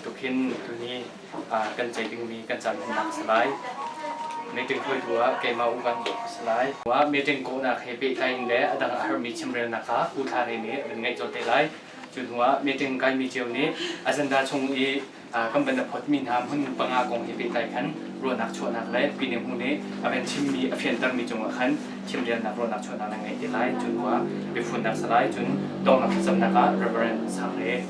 bantuk hin tuni kan ceih dingmi kan caan hmannak a si lai. Meeting hruaitu ah keimah U Van Dawt ka si lai. Meeting kawhnak he pehtlai in le a dang a herhmi chimrelnak kha Pu Thla Re nih a van ngaih colh te lai. Cu hnu ah meeting kaimi cio nih agenda chung i kan van a phawtmi hna hmun panga kong he pehtlai khan ruahnak chuahnak le Pyine Hmu nih a van chimmi a fiantermi cungah khan chimrelnak ruahnak chuahnak nan ngeih te lai. Cu hnu ah biafunnak si lai. Cun donghnak thlacamnak ah Reverend Sang Re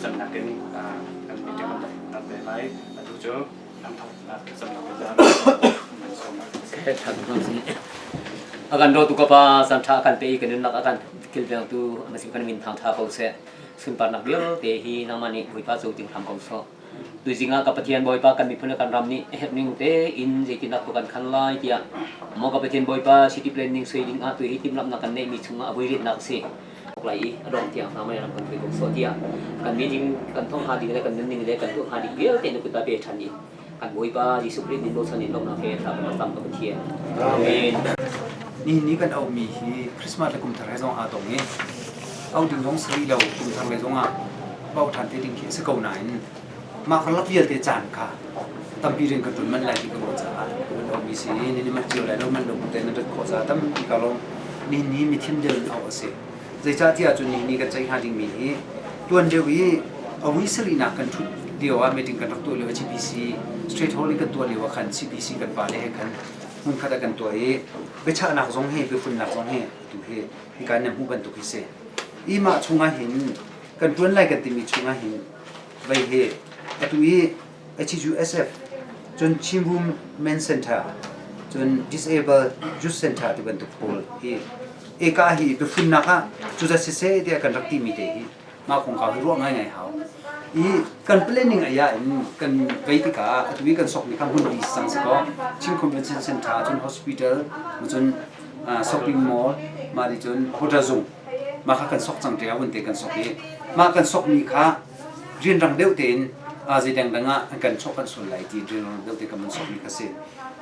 thlacamnak in kan meeting kan rak te lai. Atu cu hramthawknak thlacamnak in A kan dawtu ka pa caan ṭha a kan pe i kan nunnak a kan kilvengtu a kan min thangṭha ko seh. Sunparnak vialte hi nangmah nih Bawipa cu ting hram ko sawh. Tuzing ah ka Pathian Bawipa kan miphun le kan ram nih a herh ning tein zeitindah khua kan khan lai tiah maw ka Pathian Bawipa city planning sui ding ah tuhi timhlamhnak kan neihmi chungah a vuiritnak a si. Lai i a dong tiang hna mei ram kan hruai ko sawh tiah kan meeting kan thong hnga ding le kan nunning le kan tuah hnga ding vialte na kut ah pe ṭhan in kan Bawipa Jesuh Khrih min bochan in lawmhnak he thla kan rak ka Pathian. Amen. Nihin ni kan auhmi hi Christmas le kum thar he zong aa tong i auh ding zong si rih lo kum thar lei zong ah bauh ṭhan te ding khi a si ko nain mah karlak vialte caan kha tampi rian kan ṭuan manh lai ti ka ruah caah ka van auhmi si i nan i manh cio lai lo manh lo bu tein nan rat khawh caah tampi ka lawm. Nihin ni mithim deuh in auh a si. Zeicahtiah cun nihin ni kan ceih hnga dingmi hi tuan deuh i a vui sarihnak kan ṭhut lio ah meeting kan rak tuah lio ah GPC Straight Hall i kan tuah lio ah khan CBC kan pale he khan hmunkhat ah kan tuah i biachahnak zong hi biafunnak zong hi atu hi hika nan hmuh bantuk hi si. I mah chungah hin kan ṭuan lai kan timi chungah hin vei hi atu i HUSF cun Chin Women Center cun Disable Youth Center ti bantuk pawl hi eka hi biafunnak ah cuzat siseh tiah kan rak timi te hi mah kongkau hi ruah ngaingai hau. I kan planning aya in kan vei tikah atu i kan sokmi kha hmun li sang si kaw Chin Convention Center cun hospital cun shopping mall mah ti cun hotel zung mah kha kan sok cang te ah te kan sok i mah kan sokmi kha rianrang deuh tein zei dangdang ah an kan chawh kan sual lai ti rianrang deuh te kan vun sokmi kha si.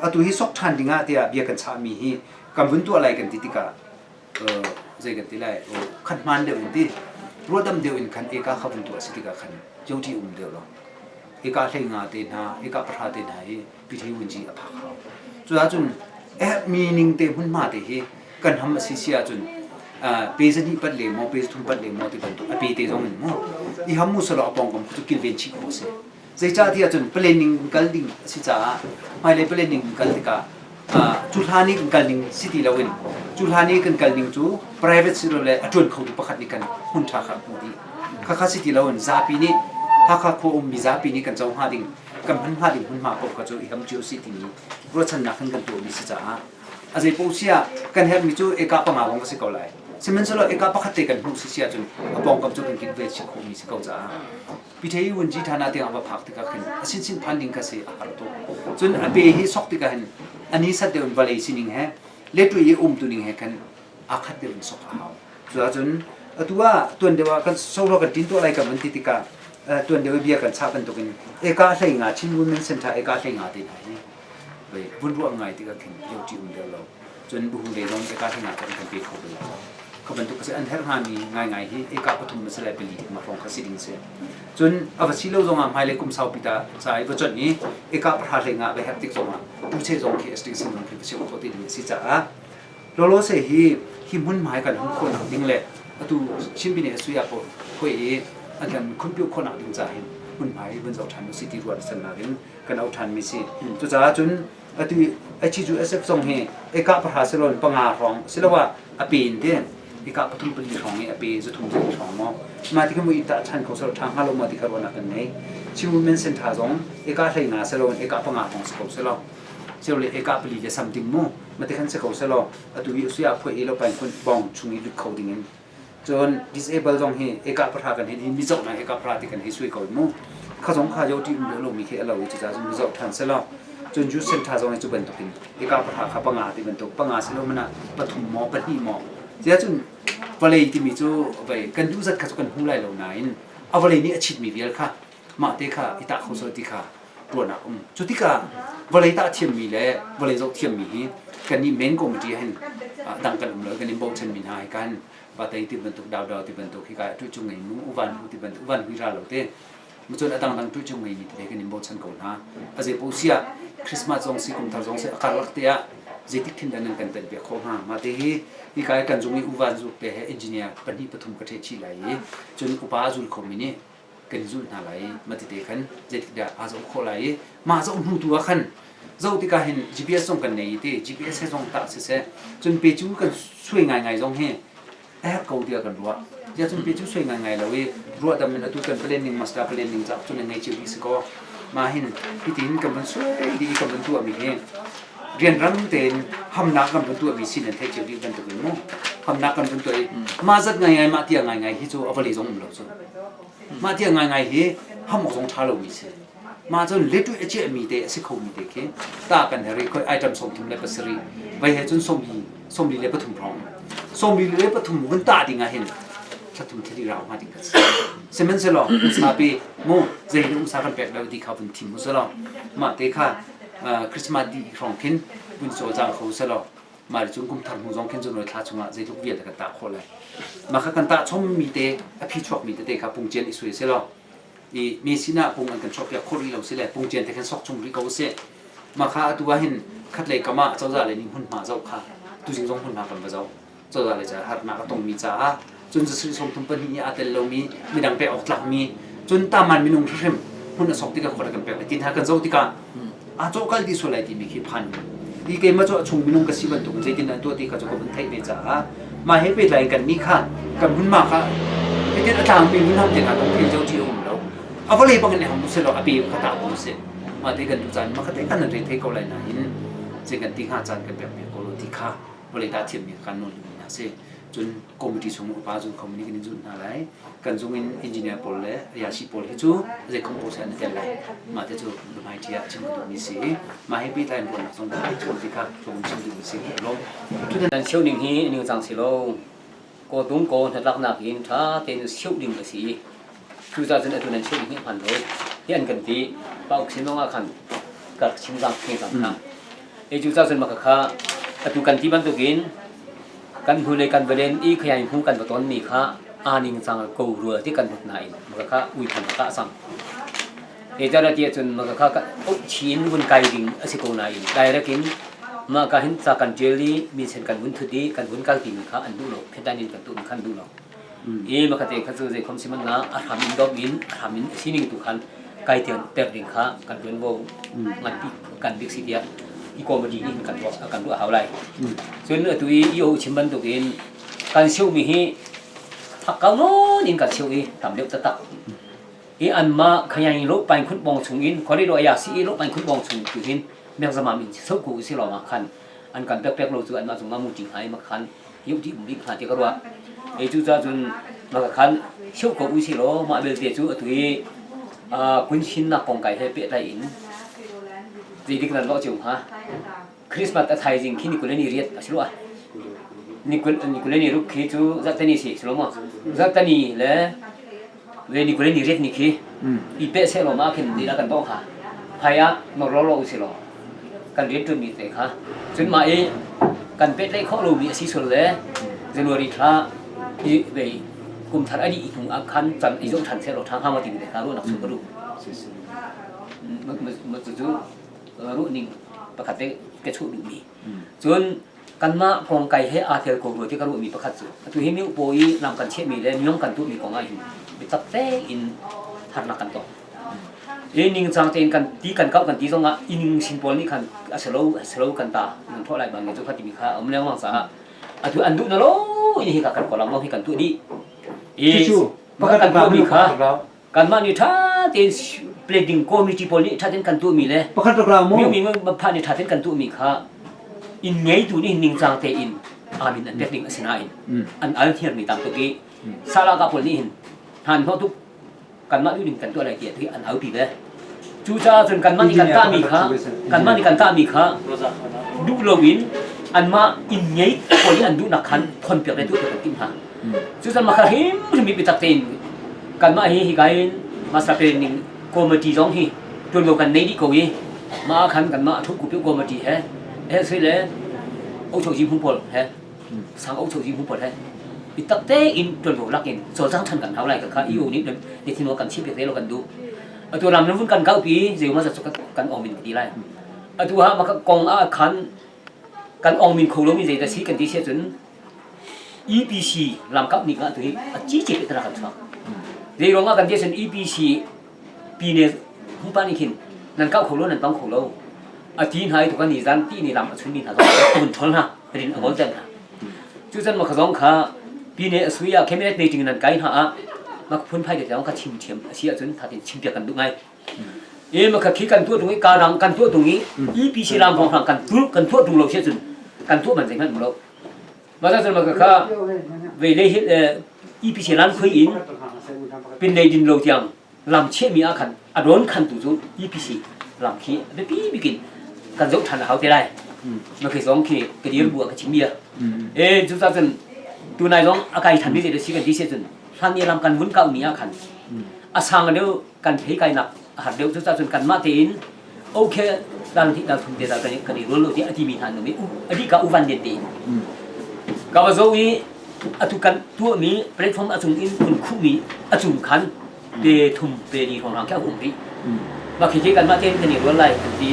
Atu hi sok ṭhan ding ah tiah bia kan chahmi hi kan vun tuah lai kan ti tikah zei kan ti lai khan hmaan deuh in ti ruahdam deuh in khan eka kha vun tuah si tikah khan yoti um deuh lo eka hlei nga te hna eka pahra te hna hi pithi wunji a phak hau cuahcun mi ning te hmunhma te hi kan ham a si si ahcun pe zahnih pat le maw pe zathum pat le maw ti bantuk a pe te zong in mu i ham mu salo a pawngkam khu cu kilven chih khawh si Zeicahtiah cun planning kal ding a si caah hmailei planning kal tikah cu hlan i kan kal ning si ti loin cu hlan i kan kal ning cu private silole a ṭuan khotu pakhat nih kan hmun ṭha kha a hmuh dih. Khakha si ti loin zapi nih Hakha khua ummi zapi nih kan co hnga ding kan hman hnga ding hmunhma paoh kha cu i ham cio si timi ruahchannak in kan tuahmi si caah a zei paoh si ah kan herhmi cu eka panga lawng a si ko lai. Sihmanhsehlaw eka pakhat te kan hmuh si si ahcun a pawngkam cu kan kilven chih khawhmi si ko caah Pithei vunci ṭhan ah tiang a va phak tikah khin a sinsin phan ding kha si a har tuk. Cun a pe hi sok tikah hin a ni sat deuh in vawlei sining he letui i umtu ning he khan aa khat deuh in sok a hau. Cuahcun atu ah tuan deuh ah kan solo kan ṭin tuah lai kan van ti tikah tuan deuh i bia kan chah bantukin eka hlei nga Chin Women Center eka hlei nga te hna hi vun ruah ngai tikah khin ṭi um deuh lo. Cun buhu lei zong eka hlei nga kan pe kho bal lo. Kha bantuk a si an herh hngami ngaingai hi eka pathum a si lai pali tik mah hrawng kha si ding si. Cun a va si lo zongah hmailei kum saupi ta ca i va conh i eka pahra hlei nga va herh tik zongah tu che zong khi STC zong khi va si khawh ti ding a si caah lawlaw se hi hi hmunhma hi kan hung khawhnak ding le atu Chinpine Asuya pawl khoi i an kan khunpiu khawhnak ding ca hin hmunhma hi vun zoh ṭhan u si ti ruat sannak in kan au ṭhan mi si. Cucaah cun atu HUSF zong hi eka pahra silon panga hrawng siloah a pen te eka pathum pali hrawng i a pe zathum zali hrawng maw mah ti kha mu i tah chan kho selo tha hnga lo ma ti kha ruahnak kan nei Chin Women Center zong eka hlei nga selo eka panga hrawng si ko selo selo le eka pali le something mu ma ti khan si ko selo atu i usia phoi i lo pain kun bong chung i lut kho ding in Cun disable zong hi eka pahra kan hin hi mizoh na eka pahra ti kan hei sui ko mu. Kha zong kha yo ti um lo mi khi a lo i cucaah cun mizoh ṭhan selaw cun youth center zong hi cu bantukin eka pahra kha panga ti bantuk panga si lo mana pathum maw pahnih maw sia cun vawlei timi cu vei kan duh zat kha cu kan hmu lai lo nain a vawlei nih a chitmi vial kha mah te kha i tah kho sual ti kha ruahnak um. Cu tikah vawlei tah thiammi le vawlei zoh thiammi hi kannih main committee hin dang kan um lo kan in bochanmi hna hi kan patei ti bantuk daudau ti bantuk hi kai tu cung ngei mu uvan hu ti bantuk uvan hui ra lo te. Cun a dangdang tu cu ngeimi tete kan in bochan ko hna. A zei paoh siah Christmas zong si kum thar zong si a karlak te ah zeitik khin dah nan kan tel piak khawh hnga? Mah te hi hika i kan zung i uvan zuk te he engineer pahnih pathum ka ṭheh chih lai i cun upa a zul khomi nih kan i zulh hna lai i mah tete khan zeitik dah aa zoh khawh lai i mah zoh hnu tu ah khan zoh tikah hin GPS zong kan nei i ti GPS he zong tah siseh cun pe cu kan suai ngaingai zong hi a herh ko tiah kan ruah. Ziah cun pe cu suai ngaingai lo i ruahdam in atu kan planning master planning cauk cu na ngei cio dih si kaw mah hin hitin kan van suai dih i kan van tuahmi hi rianrang tein hamnak kan van tuahmi si nan theih cio dih bantukin mu hamnak kan van tuah i mah zat ngaingai mah tia ngaingai hi cu a vawlei zong um lo cu mah tia ngaingai hi ham awk zong ṭha lomi si. Mah cun letuih a ciahmi te a si khomi te khi ta kan her i khoi item 37 vai he cun 43 hrawng 43 vun tah ding ah hin thlathum thlali rau hnga ding kan si. Sihmanhsehlaw umsa pe mu zei in umsa kan pek lo ti kha vun thim u selaw mah te kha Christmas dih hrawng khin vun cawlcang kho selaw mah le cun kum thar hnu zong khin cun thla chungah zeitluk vialte kan tah khawh lai. Mah kha kan tah chommi te a phi chuakmi tete kha pungcian i suai selaw i mi sinah pung an kan chuahpiak khawh rih lo si le pungcian te khan sok chung rih ko usih. Mah kha atu ah hin khatlei kam ah cozah le nih hmunhma zoh kha tuzing zong hmunhma kan va zoh. Cozah le caah harnak a tongmi caah cun zasarih 32 i aa tel lomi midang pek awk tlakmi cun taman minung hrimhrim hmun a sok tikah khua kan pek lai tin ha kan zoh tikah aa cawhkal dih sual lai timi khi phan i keimah cu a chung minung ka si bantuk in zeitin an tuah ti kha cu ka vun theih ve caah mah he pehtlai in kan nih kha kan hmunhma kha hitin a tlangmi hmunham te hna kong thil jo ti a um lo a vawlei bangin i ham usih law a pe kha ta ko usih mah te kan duh caan mah kha te kan nan re thei ko lai nain zei kan ti hnga caan kan pek piak ko lo ti kha vawlei ta thiammi kan nawl duhmi hna si cun committee chung upa zung company kan in zulh hna lai kan zung in engineer pawl le yasi pawl hi cu zei compose an i tel lai mah te cu hmaiti ah chim ka duhmi si i mah he pehtlai in ruahnak zong kan chim ti kha ka chim duhmi si lawm Nan cheu ning hi ning cang si lo ko tung ko hnatlaknak in ṭha tein cheu ding a si i cucaah cun atu nan cheu ning hi hman lo hi an kan ti pauk sin zong ah khan kar chim zang khe cang kha e cucaah cun maka kha atu kan ti bantukin Kan hnulei kan va len i khayaing hmu kan va tonmi kha aa ningcang ko rua ti kan hlut nain maka kha uithang ka kah cang. Zeicahtiah ti ahcun maka kha chin vun kai ding a si ko nain direct in mah ka hin ca kan ṭial i minsen kan vun thut i kan vun kalpi mi kha an duh lo. Phetan in kan tuah mi kha an duh lo. I maka te kha cu zei khom si man na a hram in dom in a hram in a sining tu khan kai ter ding kha kan ṭuanvo nganpi kan bik si tiah i comedy nih kan ruah kan ruah hau lai. Cun atu i i chim bantuk in kan siomi hi thak kau nawn in kan sio i tam deuh taktak. I anmah khayang lo pain khun bong chung in khori lo ya si i lo pain khun bong chung tu hin mek zamam in so ku si lo ma khan an kan pek pek lo cu anmah cung ma mu ting hai ma khan yu ti um bik hna ti ka ruah. E cu ca cun ma khan sio ko u si lo ma belte cu atu i kun shin nak kong kai he pehtlai in Zeidik nan lawh cio hnga? Christmas a thaizing khi ni kul le ni riat a si rua. Ni kul ni kul le ni ruk khi cu zarhteni si si lo maw? Zarhteni le ve ni kul le ni riat ni khi i peh seh law ma khin ni kan tong kha. Phai ah nor law law u si law kan rian ṭuanmi te kha cun mah i kan pehtlaih khawh lomi a si sual le January thla i ve kum thar a dih hnu ah khan can i zoh ṭhan seh law ṭha hnga maw timi te kha ruahnak chung ka duh. Cucu ruhning pakhat te ka chuah duhmi. Cun kanmah kongkai he aa tel ko rua ti ka ruahmi pakhat cu atu hi mi upaw i lam kan chehmi le minung kan tuahmi kong ah hin biatak tein harnak kan tong. I ningcang tein kan ti kan kauh kan ti zong ah inn sin pawl nih khan a si lo a si lo kan ta nan thawh lai bang cu kha timi kha a um lengmang caah atu an duh na lo in hi ka kan kawlam lo hi kan tuah dih. I pakhat kan tuahmi kha Kanmah nih ṭha tein planning committee pawl nih ṭha tein kan tuahmi le Pakhat rak ra mu. mi pha nih ṭha tein kan tuahmi kha inn ngeitu nih ningcang tein amin an pek ding a si nain an al thiarmi tam tuk i salaka pawl nih hin hnan hnawh tuk kanmah duh ning kan tuah lai tiah ti an aupi ve. Cucaah cun kanmah nih kan tahmi kha kanmah nih kan tahmi kha duh loin anmah inn ngei pawl nih an duhnak khan thonpiak le tuah kan timh hna. Cucaah mah kha hrimhrim biatak tein kanmah hi hika in master planning committee zong hi ṭuanvo kan nei dih ko i mah ah khan kanmah a ṭhutku committee he he sui le ochokzi hmu pawl he sang ochokzi hmu pawl he biatak tein ṭuanvo lak in cawlcang ṭhan kan hau lai ka kha EU nih thinua kan chim piak te lo kan duh. Atu lam nan vun kan kaupi zeima zat cu kan ong min ti lai. Atu ha maka kong ah khan kan ong min kho lomi zei dah si kan ti sia cun EPC lam kap ni ka tu hi a chi chi pe kan chuak. Zei ruang ah kan ti cun EPC pine hungpa nih khin nan kau kho lo nan tong kho lo. A ti hna i tu kan ni zan ti ni lam a chun mi hna zong kun thol hna rin a ngol ten hna. Cu cun maka zong kha pine a sui ah cabinet meeting nan kai hna ah mak phun phai te zong kha chim thiam a si ahcun tha tin chim piak kan duh ngai. E maka khi kan tuah tung i ka rang kan tuah tung i EPC lam hong rang kan tu kan tuah tung lo si ahcun kan tuah man zeihmanh mu lo. Mah cun maka kha ve le EPC lan khui in pin lei din lo tiang lam chehmi ah khan a rawn khantu cu EPC lam khi biapi bikin kan zoh ṭhan a hau te lai. Ma khi zong khi ka dir bu ah ka chim bia. E cu cun tunai zong a kai than mi zei si kan ti se cun hlan ni lam kan vun kau mi ah khan a sang deuh kan thei kai nak a har deuh cu cun kanmah tein okay dal hi dal thum te dal kan kan i rul lo ti a ti mi hna nu mi adi ka uvan den te ka va zo i atu kan tuah mi platform a cung in kun khu mi a cung khan pe thum pe ni hong rang kha um ri ma khi khi kan mah tein kan i rual lai kan ti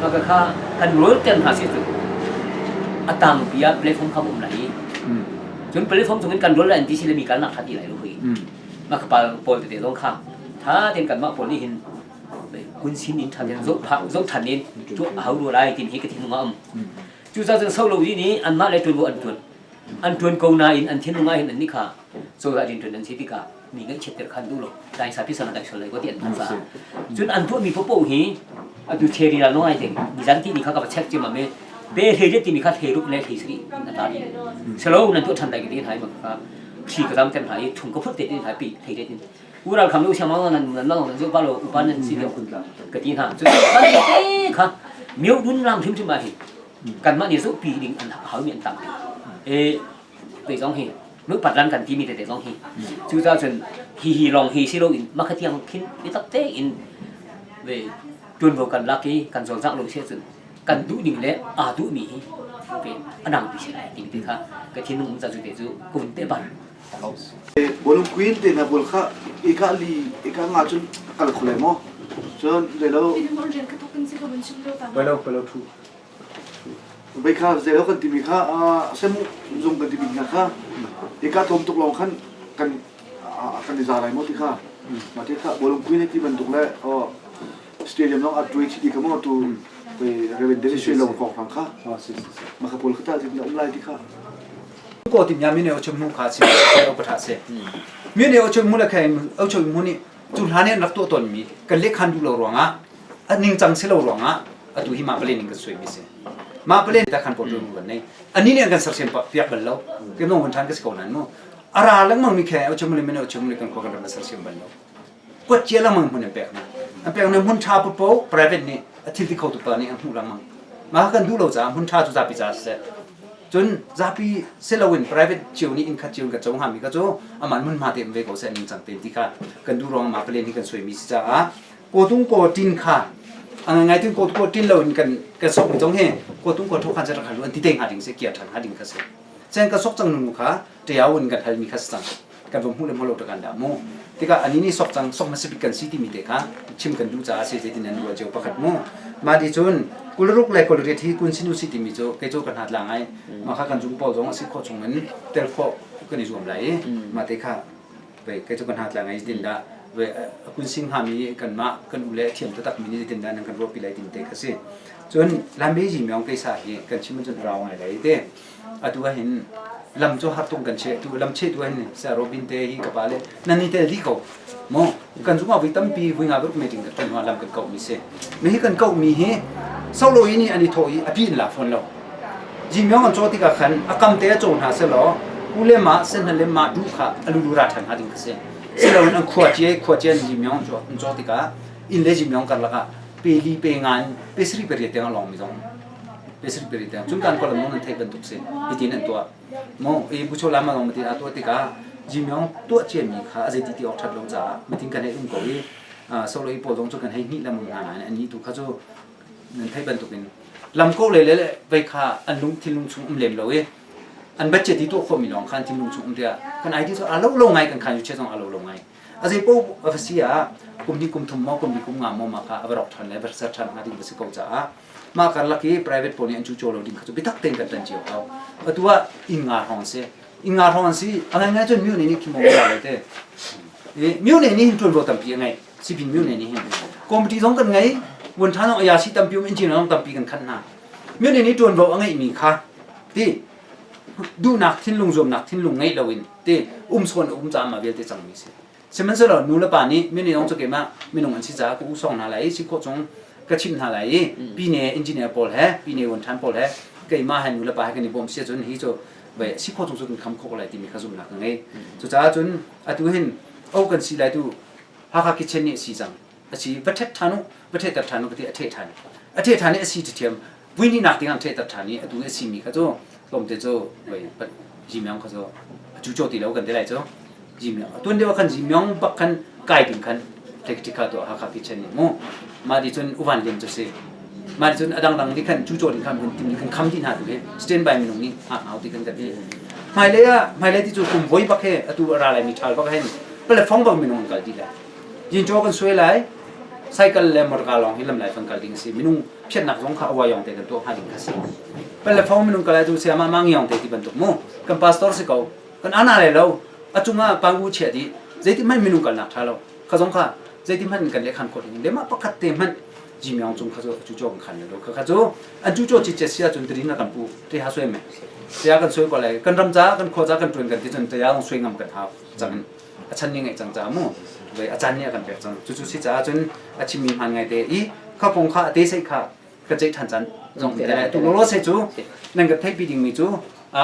ma ka kha kan rual ten hna si cu atang pia platform kha um lai cun platform cung in kan rual lai an ti si le mi kan nak tha ti lai lo hui ma ka pa pawl tete zong kha tha ten kan mah pawl nih hin kun sin in tha ten zo zo than in tu a hau ru lai tin hi ka thinlung a um cu ca cun so lo ri nih anmah le tuan an tuan an tuan ko nain an thinlung ah hin an nih kha cozah rian tuan an si tikah mi ngaihchiat ter khan duh lo dai sa pi sana dai sol lai ko ti an phan caah cun an tuah mi popo hi atu theri la ngai te ni zan ti ni kha ka va check chim ame pe hle ti mi kha hle rup le hle sri in ata di selo nan tu than dai ki hai ma kha khi ka zam tem hai thung ka phut te tin hai pi hle te tin ural kham lu siang nan nan nan nan zo pa lo upa nan si deuh ka ti hna cu ban te kha miu dun ram hrim hrim ma hi kanmah nih zohpi ding an hau mi an tampi e te zong hi nu pat lan kan ti mi tete zong hi cu ca cun hi hi long hi si lo in makha tiang khin i tak te in ve tuanvo kan lak i kan cawlcangh lo si cun kan duh ning le aa duh mi hi ve anang pi si lai ti te kha ka thinlung um ca cu te cu kun te bar Bawlung queen te hna pawl kha eka li eka nga cun a kal kho lai maw? Cun zeilo Palo palo thu. Vei kha zeilo kan timi kha sem zung kan timi hna kha eka tlawm tuk lawng khan kan kan i za lai maw ti kha mah te kha bawlung queen ti bantuk le stadium long a tuai ti kha maw tu Reverend Dennis Sui long kong hang kha mah kha pawl kha ta tin um lai ti kha Ko ti nya mi ne o chum mu kha si o patha se mi ne o chum mu le khe o chum mu ni cu hlan in rak tuah ton mi kan le khan du lo ruangah a ningcang si lo ruangah atu hi mah palen in kan suai mi si mah palen ta khan portu mu kan nei ani nih an kan sersiam piak bal lo ke nong hun than ka si ko nan mu ara lengmang mi khe o chum le mi ne o chum le kan khua kan ram sersiam bal lo kuat cia lengmang hmun an pek hna an pek hna hmun tha popo private nih a thil ti kho tu pa nih an hmuh lengmang mah kan duh lo caah hmun tha cu zapi ca siseh cun zapi siloin private cio nih inn khat cio in kan co hngami kha cu aman hmunhma te um ve ko seh ningcang tein ti kha kan duh ruang mah palen hi kan suaimi si caah kawtung kaw tin kha a ngai tin kaw kaw tin lo in kan kan sok mi zong hi kawtung kaw tho khan se rak hal an ti te hnga ding se kia than hnga ding kha se chen ka sok cang nu kha ṭiao in kan halmi kha si cang kan va hmuh le hmuh lo kan dah mu tikah ani nih sok cang sok hmasa bik kan si timi te kha chim kan duh caah si zeitin an ruah cio pakhat mu mah ti cun kulruk le kulriat hi kun sin usi timi cu kei cu ka hna tla ngai mah kha kan zum pawl zong a si khawh chung in tel khawh kan i zuam lai i mah te kha ve kei cu ka hna tla ngai zeitin dah ve kun sing hngami kanmah kan u le thiam taktak mi nih zeitin dah nan kan ruahpi lai tin te kha si cun lambe ji myong keisa hi kan chim cun rau ngai lai te Atu ah hin lam cu har tuk kan cheh tu lam cheh tu hin sa Robin te hi ka pa le nan ni tel di ko mo kan zung ah voi tampi voi nga ruk meeting kan ton lam kan kau mi si mi hi kan kau mi hi solo i nih an i thawh i a pi in la phone lo jimyong an caw tikah khan a kam te a caw hna selaw u le ma sen le ma du kha alu lu ra than ha ding kha si siloin an khua cie khua cie jimyong an caw tikah inn le jimyong karlak ah pe li pe ngan pe sri pe riat tiang a long mi zong Presbytery tiang cun kan kolam nan theih bantuk si hitin an tuah mo i bucho lama long matin a tuah tikah jimyong tuah cia mi kha a zeiti ti awk that lo caah matin kan hei um ko i solo i pawl zong cu kan hei hnih lam hna nain an ni tu kha cu nan theih bantuk in lam ko le le vei kha an lung thinlung chung um lem lo i an budget i tuah khawh mi lawng kha an thinlung chung um tiah kan ID cu a lo lo ngai kan khan yu che zong a lo lo ngai. A zei paoh a va si ah kum hnih kum thum maw kum hnih kum nga maw mah kha a va rawk ṭhan le va ser ṭhan hnga ding va si ko caah mah karlak i private pawl nih an cucaw lo ding kha cu biatak tein kan ṭan cio hau. Atu ah inn nga hrawng an si. Inn nga hrawng an si. A ngaingai cun myo nih khi maw lo te. Myo nih hin ṭuanvo tampi a ngei. Sipin myo nih hin committee zong kan ngei. Vuan ṭha zong a si tampi um engineer zong tampi kan khanh hna. Myo nih ṭuanvo a ngeihmi kha ti duhnak thinlung zuamnak thinlung ngeih loin ti um sawn um caah mah vialte cangmi si. Sihmanhsehlaw nu le pa nih minung cu keimah minung an si caah ka usawng hna lai i si khawh chung ka chimh hna lai i pine engineer pawl he pine vuan pawl he keimah he nu le pa he kan i bawm si ahcun hi cu vai si khawh chung cu kan kham khawh lai timi kha zumhnak ka ngei. Cucaah cun atu hin o kan si lai tu Hakha kitchen nih a si cang. A si va ṭhet ṭhan u, va ṭhehter ṭhan u ka ti a ṭheh ṭhan. A ṭheh ṭhan i a si ṭhiam vui hnihnak ding ah ṭhehter ṭhan i atu i a simi kha cu tlawmte cu voi Jimyong kha cu a cucaw ti lo kan ti lai cu Jimyong tuan deuh ah khan Jimyong bak khan kai ding khan ṭhek kha tuah Hakha kitchen nih mu mah ti cun uvan lian cu si mah ti cun a dangdang nih khan cucaw ding khan vun tim nih khan kham dih hna tu hi stand by minung nih hngak hau ti kan kan ti hmailei ah hmailei ti cu kum voi bak he atu a ra lai mi ṭhal bak hen palefong bak minung an kal dih lai Zincaw kan suai lai cycle le motorka lawng hi lam lai kan kal ding a si minung phiatnak zong kha awayong te kan tuah hnga ding kha si palefong minung kal lai tu sayama ma ngiong te ti bantuk mu kan pastor si ko kan ana le lo a cungah pangu chia di zeiti hmanh minung kalnak tha lo kha zong kha zeiti hmanh kan le khan khawh ding le mah pakhat te hmanh jimyong cung kha cu cu cho kan khan lo kha kha cu an cu cho chi che sia cun tirin kan pu te ha suai me tia kan suai ko lai kan ram ca kan khua ca kan tuan kan ti cun tia suai ngam kan hau cang a chan nih ngeih cang caah mu vei a caan nih a kan pek cang cucu si caah cun a chimmi hmaan ngai te i kha kong kha a te sei kha ka ceih ṭhan caan zong te lai tu lolo se cu nan ka theihpi dingmi cu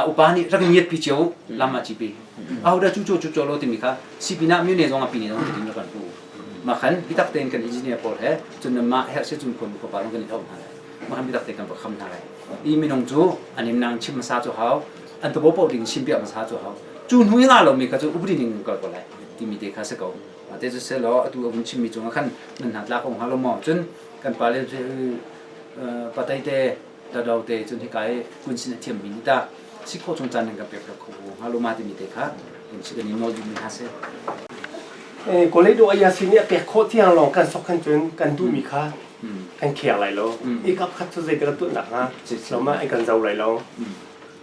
upa nih rak ngiat pi cio lam ah cipi ahodah cu cu cu lo timi kha sipin ah myone zong a pi ne zong ti kan pu ma khan bitak tein kan engineer pawl he cun mah herh se cun khon ko pa kan i hau hna lai ma khan bitak te kan va kham hna lai i minung cu an in nang chim hmasa cu hau an tabo paoh ding chim piak hmasa cu hau cu hnu i nga lomi kha cu upadi ning kal ko lai timi te kha si ko te cu selaw atu a vun chimmi cungah khan nan hna tlak ko hnga lo maw cun kan pale patai te dado te cun hika i kun sin a thiammi nih tah si khawh chung caan nan kan pek kho hnga lo ma timi te kha in si kan i nawl duhmi hna si. Kawlei do aya sin i a pek khawh tiang lawng kan sok khan cun kan duhmi kha kan kheng lai lo. I kap khat cu zei kan tuahnak hnga lo ma an kan zo lai lo.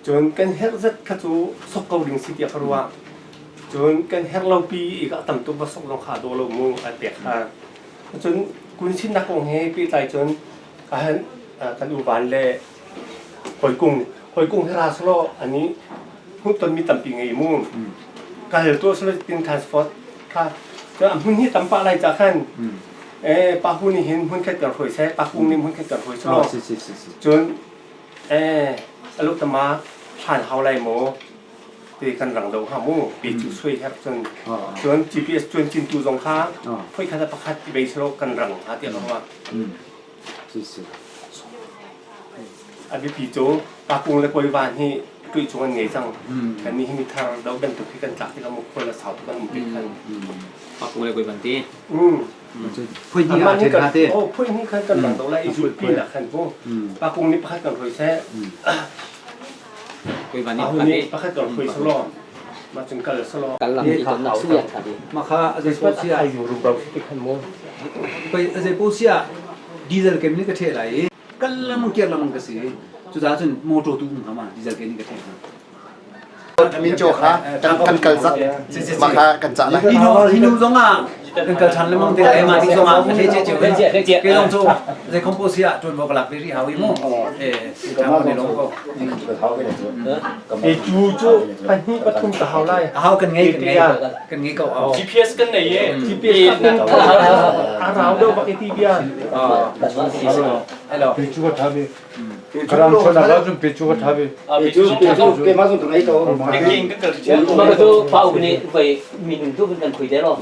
Cun kan herh zat kha cu sok ko ding si tiah ka ruah. Cun kan herh lo pi i ka tam tuk va sok zong kha dawh lo mu a pek kha. Cun kun sinnak kong he pehtlai cun ahan kan uvan le hawikum hawikum he ra selaw ani hmuhtonmi tampi ngei mu. Ka hal tuah selaw tin transport kha cun a hmun hi tam pah lai ca khan eh pahu nih hin hmun khat kan hruai seh pakung nih hmun khat kan hruai selaw cun Eh, aluk tama hlan hau lai maw ti kan rang do ha mu pi cu sui her cun cun GPS cun cin tu zong kha phoi khat pakhat ti bei selo kan rang ha ti lo ma a biapi cu pakung le koi van hi tui chung an ngei cang kan ni hi mi thar do bantuk hi kan tlak tikah mu khual la sau tu kan um pek khan pakung le koi van ti Phui hnih ah ṭhen hna te. Oh, phui hnih khan kan bang do lai i zulpi nak khan bu. Pakung nih pakhat kan hrui seh. Koi van Ahu nih pakhat kan hrui selaw. Ma cung kal selaw. Kal lam i ton nak su yan kha di. Ma kha azei po sia. Ai ru bro ti khan mu. Pei azei po sia diesel ke ni ka the lai i kal lamang kiar lamang ka si. Cucaah cun motor tu um hama diesel ke ni ka the hna. Min caw kha kan kal zat mah kha kan cah lai. Hi nu zong ah kan kal ṭhan lengmang te lai mah ti zong ah a hle cie cio ke zong cu zei compose ah ṭuanvo ka lak ve rih hau i mu eh ṭha ko ne long ko. E cu cu pahnih pathum ka hau lai. A hau kan ngei kan ngei kan ngei ko. GPS kan nei e. GPS kan a rau deuh bak i ti bia. Hello. Cu ka ṭha bik. Karam chon ah cun pe cu ka ṭha bik. Keimah zong ka ngei ko. Mah cu pa uk nih koi minung tu kan khui te lo.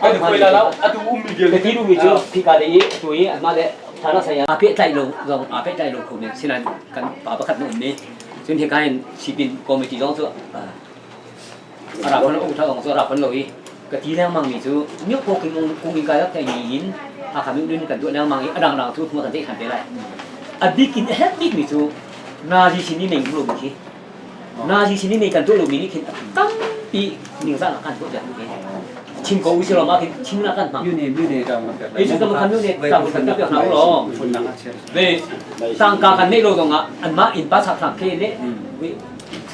Kan khui la lo atu um mi vialte. Ka ti duhmi cu khika le i tu i anmah le thana saya a pehtlai lo zong aa pehtlai lo kho men sinan kan pa pakhat na um ni. Cun hika hin sipin committee zong cu a ra khon um tha zong cu a ra khon lo i ka ti lengmang mi cu miuk ko king kung in kai lak thai ni in a kha miuk din kan tuah lengmang i a dang dang cu thuma kan ceih than te lai. A bik in a herh bik mi cu nazi sin i mei lo mi khi nazi sin i mei kan tuah lo mi nih khin a tampi ningzah kan tuah piak mi khi. Chim ko u si lo ma khi chim na kan hmang. Mune mune tang na pek. Ei cu kan mune tang kan pek hna u law. Ve tangka kan neih lo zong ah anmah innpa chak thlang khi le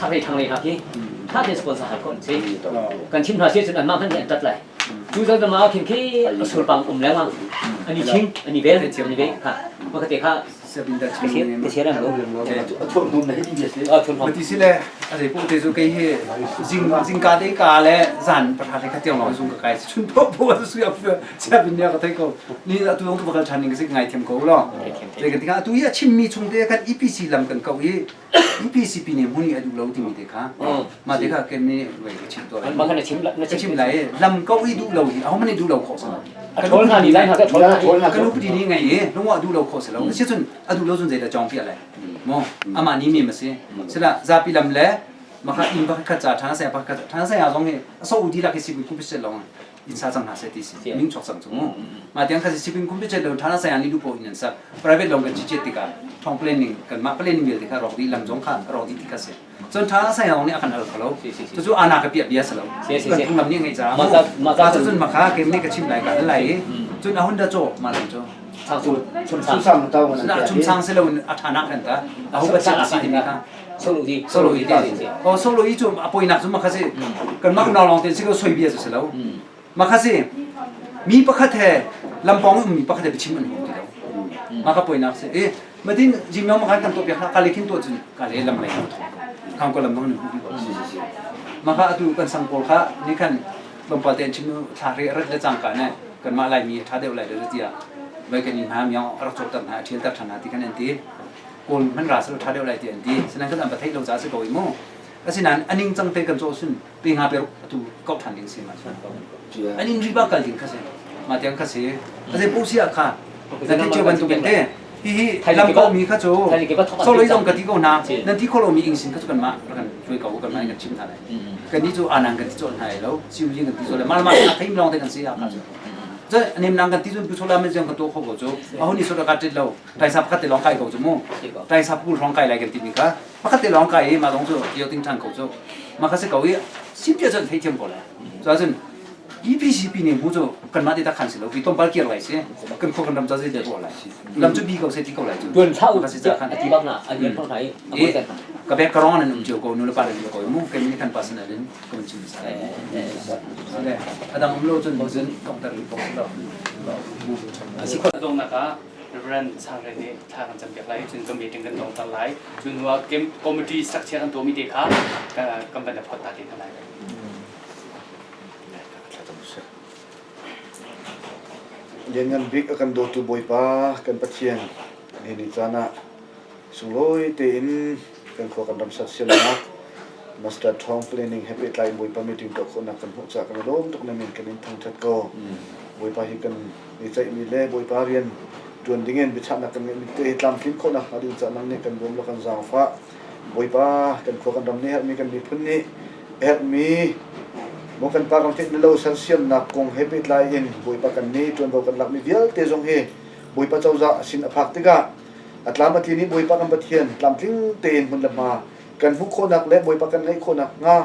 chaklei thlanglei hna khi tha tein sponsor hal khawh an si. Kan chim hna si cun anmah hmanh nih an tat lai. Cu zong ma khin khi a sulpang um lengmang. An i ching, an i vel, an i ve. Kha makhat te kha Mati si le a zei paoh te cu kei hi zing zingka te ka le zan pahra hlei khat tiang lawng zung ka kai chun po po su ya sia bin ya ka thei ko ni atu yong tu bakal than ning ka si ngai thiam ko lo zei kan tikah atu hi a chimmi chung te khan EPC lam kan ko i EPCP nih hmun i a duh lo timi te kha mah te kha kem nih wei ka chim tuah mah kha na chim na chim lai lam ko i duh lo hi aho man duh lo khawh si lo a ṭhawl hna ni lai hna ka ṭhawl hna kan upadi nih ngei i lungwa duh lo khawh si lo si cun a duh lo cun zeidah cawng piah lai mo amah ni mi ma si sila zapi lam le maka inn pakhat khat ca ṭhana saya pakhat ṭhana saya zong hi a so u dilak hi sipin kumpi set long inn sa cang hna seh ti si ming chuak cang cu mu ma tiang kha si sipin kumpi set lo ṭhana saya ni du po in an sak private long kan chi chet tikah thong planning kan mah planning vialte kha rawk dih lam zong kha rawk dih ti kha si cun ṭha saya nih a kan al kho lo cucu ana ka piah bia si lo kan phunglam nih ngeih caah ma cu cun makha kem nih ka chim lai ka al lai i cun a hun da caw ma lam cu chum sang si lo in a ṭha nak kan ta a hu ba si timi kha solo i solo i ti o solo i cu a poinak cu makha si kan mah unau lawng te si ko soi bia cu si lo makha si mi pakhat he lampong ummi pakhat he biachim an hum ti lo maka poinak si i Matin jimyong makan kan to piak ka le khin to cun ka le lam lei kan thong khang ko lam bang hu bi ko maka atu kan sang pawl kha ni khan tlawmpal te chim thla re rat le cang ka ne kan mah lai mi tha deuh lai le tia vai kan in ha miang rak chok tar hna thial tar than ti kan an ti kawl man ra sal tha deuh lai ti an ti sinan kan an pathei lo cha se ko i mu asinan aning chang te kan cho sun pe nga pe atu kau than ding si ma an in riba kal ding kha se ma tiang kha se ase pu sia kha nan ti cheu bantuk in te hihi lam ko mi kha cu soloi zong ka ti ko hna nan ti kho lo mi ing sin kha cu kan mah kan cuai ko kan mah kan chim hna lai kan ni cu anang kan ti chol hna lo siu jing kan ti chol mal ma thai long te kan si ha kha cu cu nem nang kan ti cun pu chola men jong ka to kho ko cu ahu ni so ka tit lo tai sap khat te long kai ko cu mu tai sap kul rong kai lai kan ti mi kha pakhat te lawng kai i mah lawng cu kio ting ṭhan ko cu mah kha si ko i simpia cun theithiam ko lai cu ahcun EPCP nih hmu cu kanmah te tak khan si lo pi tlawmpal kir lai si kan khua kan ram ca zei te tuah lai lam cu bi ko se ti ko lai cu tuan thla u si khan ati bak na an yan hna i ka bek ka rong nan um cio ko nu le pa le ko mu ke ni kan pasan alin ko chim sa adang um lo cun bo cun tong tar ko lo si dong na ka Reverend Sangre nih thla kan campiak lai cun kan meeting kan dongter lai cun hnu ah committee structure kan tuahmi te kha kan van phot ta te hna lai. Lianngan bik a kan dawtu Bawipa kan Pathian ni ni caan ah sunglawi tein kan khua kan ram sersiamnak Master Thawng Planning he pehtlai in Bawipa meeting tuah khawhnak kan hmuh caah kan i lawm tuk na min kan in thangṭhat ko. Bawipa hi kan i ceihmi le Bawipa rian ṭuan dingin biachahnak kan ngeihmi te hi tlamtlin khawhnak hnga ding caah nang nih kan bawm law kan zaangfah. Bawipa kan khua kan ram nih herhmi kan miphun nih herhmi maw kan pa kan theih lo sersiamnak kong he pehtlai in Bawipa kan nih ṭuanvo kan lakmi vialte zong hi Bawipa cozah sin a phak tikah a tlam a tlin i Bawipa kan Pathian tlamtling tein hmun le hma kan hmuh khawhnak le Bawipa kan ngeih khawhnak hnga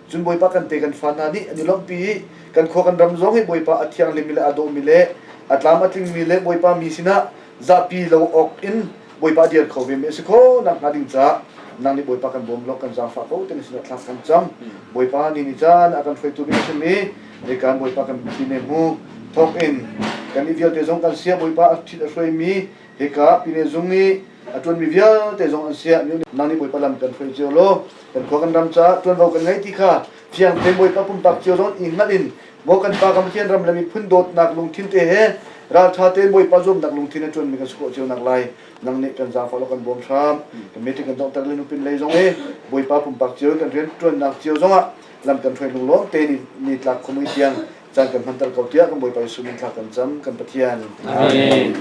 Cun Bawipa kan te kan fa hna nih an i lawmhpi i kan khua kan ram zong hi Bawipa a thianghlimmi le a dawhmi le a tlam a tlingmi le Bawipa mi sinah zahpi lo awk in Bawipa a dir kho vemi a si kho nak hnga ding caah nang nih Bawipa kan bawm law kan zaangfah ko ti na sinah thla kan cam. Bawipa ni ni caan a kan hruaitu bik a simi kan Bawipa kan pine hmu thawk in kan i vialte zong kan sia Bawipa a ṭhit a hruaimi hika pine zung i a ṭuanmi vialte zong an siah nang nih Bawipa lam kan hruai cio law kan khua kan ram caah ṭuanvo kan ngei ti kha fiang tein Bawipa pumpak cio zong i hngalh in maw kan pa kan Pathian ram le miphun dawtnak lungthin te he ralṭha tein Bawipa zuamnak lungthin a ṭuanmi kan si khawh cio nak lai nang nih kan zaangfah law kan bawm hram kan meeting kan donghter le nupin lei zong i Bawipa pumpak cio kan rian ṭuannak cio zongah lam kan hruai lunglawm te ni ni tlak khumui tiang caan kan hmanter ko tiah kan Bawipa Jesuh min thla kan cam kan Pathian. Amen.